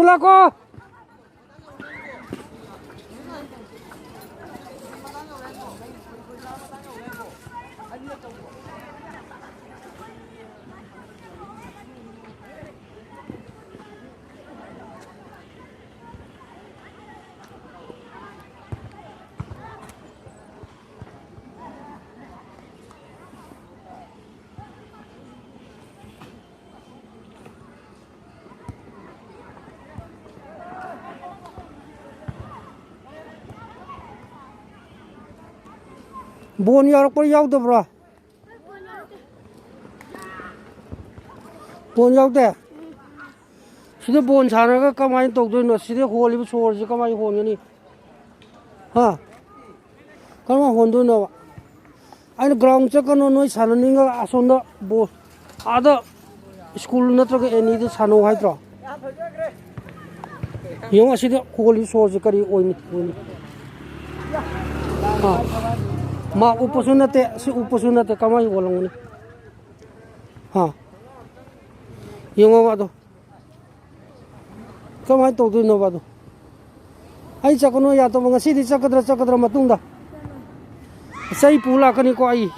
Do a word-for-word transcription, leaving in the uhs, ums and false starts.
ꯂꯥꯛꯀꯣ꯫ ꯕꯣꯟ ꯌꯥꯎꯔꯛꯄ꯭ꯔꯣ, ꯌꯥꯎꯗꯕ꯭ꯔꯣ? ꯕꯣꯟ ꯌꯥꯎꯗꯦ? ꯁꯤꯗ ꯕꯣꯟ ꯁꯥꯟꯅꯔꯒ ꯀꯃꯥꯏꯅ ꯇꯧꯗꯣꯏꯅꯣ? ꯁꯤꯗ ꯍꯣꯜꯂꯤꯕ ꯁꯣꯔꯁꯤ ꯀꯃꯥꯏꯅ ꯍꯣꯟꯒꯅꯤ? ꯍꯥ? ꯀꯔꯝ ꯍꯣꯟꯗꯣꯏꯅꯣꯕ? ꯑꯩꯅ ꯒ꯭ꯔꯥꯎꯟ ꯆꯠꯀꯅꯨ, ꯅꯣꯏ ꯁꯥꯟꯅꯅꯤꯡꯉꯒ ꯑꯁꯣꯝꯗ ꯕꯣꯜ, ꯑꯥꯗ ꯁ꯭ꯀꯨꯜ ꯅꯠꯇ꯭ꯔꯒ ꯑꯦꯅꯤꯗ ꯁꯥꯟꯅꯧ ꯍꯥꯏꯗ꯭ꯔꯣ? ꯌꯦꯡꯉꯣ, ꯑꯁꯤꯗ ꯍꯣꯜꯂꯤ ꯁꯣꯔꯁꯦ ꯀꯔꯤ ꯑꯣꯏꯅꯤ? ꯑꯣꯏꯅꯤ? ꯑꯥ꯫ ꯃꯥ ꯎꯞꯄꯁꯨ ꯅꯠꯇꯦ, ꯁꯤ ꯎꯞꯄꯁꯨ ꯅꯠꯇꯦ, ꯀꯃꯥꯏꯅ ꯍꯣꯜꯂꯝꯒꯅꯤ? ꯍꯥ? ꯌꯦꯡꯉꯣꯕ ꯑꯗꯣ꯫ ꯀꯃꯥꯏꯅ ꯇꯧꯗꯣꯏꯅꯣꯕ ꯑꯗꯣ? ꯑꯩ ꯆꯠꯀꯅꯨ ꯌꯥꯗꯕ, ꯉꯁꯤꯗꯤ ꯆꯠꯀꯗ꯭ꯔꯥ, ꯆꯠꯀꯗ꯭ꯔꯥ ꯃꯇꯨꯡꯗ? ꯆꯩ ꯄꯨ ꯂꯥꯛꯀꯅꯤꯀꯣ ꯑꯩ꯫